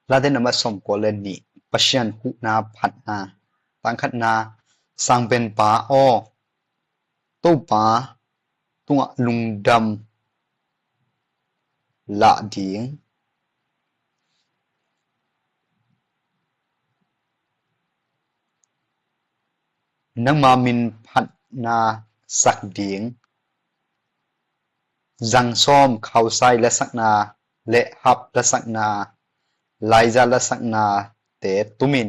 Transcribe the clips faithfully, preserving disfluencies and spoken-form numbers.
Late nambat sawmkua le nih. Pasian huhna phatna. Tangkhatna. Sangpenpa aw, Topa tungah lungdam lah ding, nangma min phatna sak ding, zangsawm khausai lasakna le hap lasakna, laiza lasaknate tumin,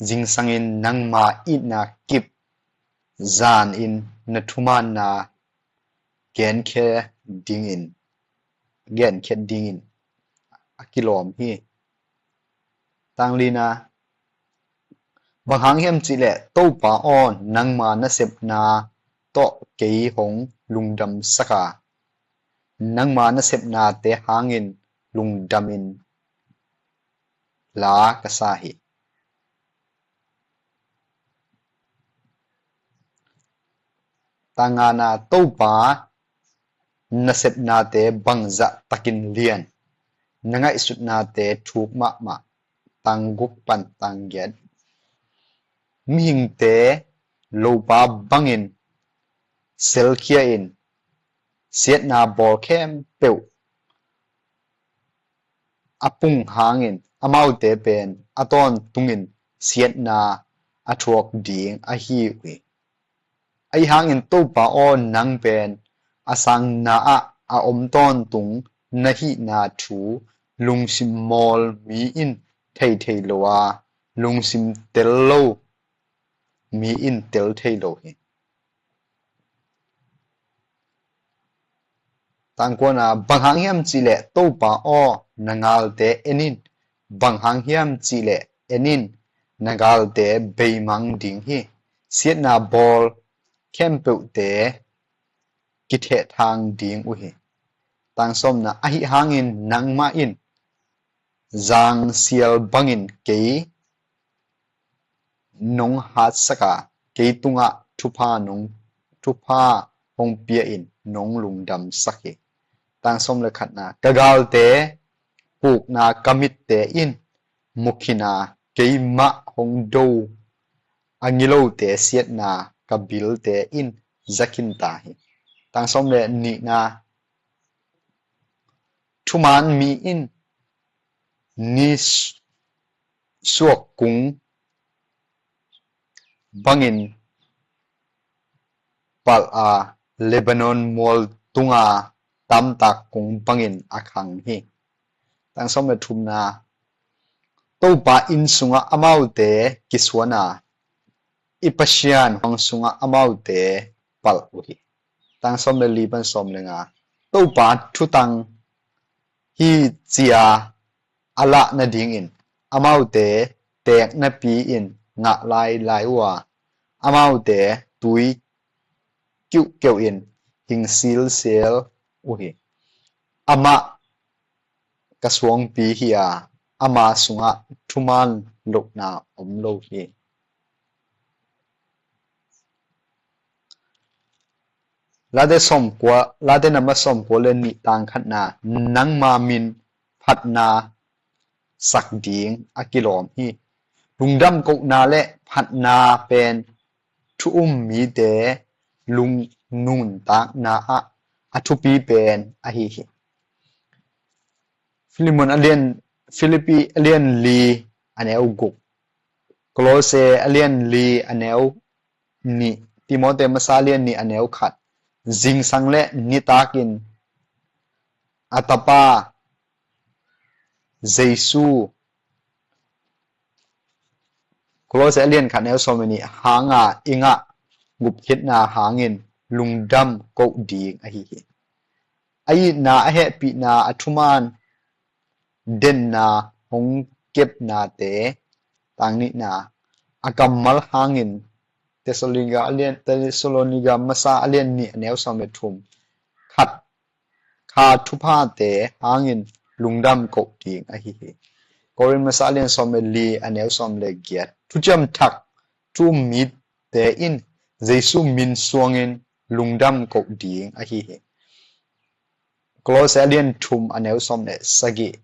zingsangin nangma itna kip zanin na thumaanna genkhia dingin, genkhia dingin a kilawm hi. Tanglina. Bang hang hiam cihleh, Topa aw, nangma nasepna tawh kei hong lungdam saka, nangma nasepnate hangin lungdamin la ka sa hi. Tangana. Topa nasepnate bangzah takin lian, na ngaihsutnate thuk mahmah. Tangguk pan tanggiat. Mihingte lopa bangin selkhia in, siatna bawl khempeuh a pung hangin, amaute pen a tawntungin siatna a thuak ding ahi uh hi. Ahi hangin Topa aw, nang pen a sangna ah a om tawntung na hihna thu lungsim mawl mi in thei thei lo a, lungsim tel lo mi in tel thei lo hi. Tangkuana. Bang hang hiam cihleh, Topa aw, na galte en in. Bang hang hiam cihleh, en in, na galte beimang ding hi. Siatna bawl khempeuhte kithehthang ding uh hi. Tangsawmna. Ahi hangin nangmah in zangsial bangin kei nong hatsak a, kei tungah thupha nong, thupha hong pia in nong lungdamsak hi. Tangsawm le khatna. Ka galte pukna ka mitte in mukhin a, keimah hong do a ngilote siatna ka bilte in zakhin ta hi. Tangsawm le nihna. Thuman mi in ni suak kung bangin palh a, Lebanon mual tunga tamtak kung bangin a khang hi. Tangsawm le thumna. Topa inn sungah amaute kisuan a, i Pasian huang sungah amaute palh uh hi. Tangsawm le li pan sawm le nga. Topa thutang hi cia a lah nadingin amaute teek napi-in ngah lailai uh a, amaute tui kiuhkeuh in hing silsel uh hi. Amah ka suangpi hi a, ama sungah thuman lohna om lo hi. Late sawmkua, Late nambat sawmkua le nih, tang khatna. Nangma min phatna sak ding a kilawm hi. Lungdam kohna le phatna pen thu um mite lung nuntakna ah a thupi pen ahi hi. Filemon a lian, Filipi a lian li a neu guk, Kolose a lian li a neu nih, Timote masa a lian nih a neu khat. Zingsang le nitakin a tapa Jesu, Kolose a lian khat neu sawm le nih, hanga i ngah gupkhiatna hangin lungdam koh ding ahi hi. A itna, a hehpihna, a thuman denna hong kepnate, tang nihna, a kammal hangin, Thessalonika a lian, Thessalonika masa a lian nih a neu sawm le thum, khat kha thuphate hangin lungdam koh ding ahi hi. Korin masa a lian sawm le li a neu sawm le giat. Thuciam thak thu um mite in Jesu min suangin lungdam koh ding ahi hi. Kolose a lian thum a neu sawm le sagih.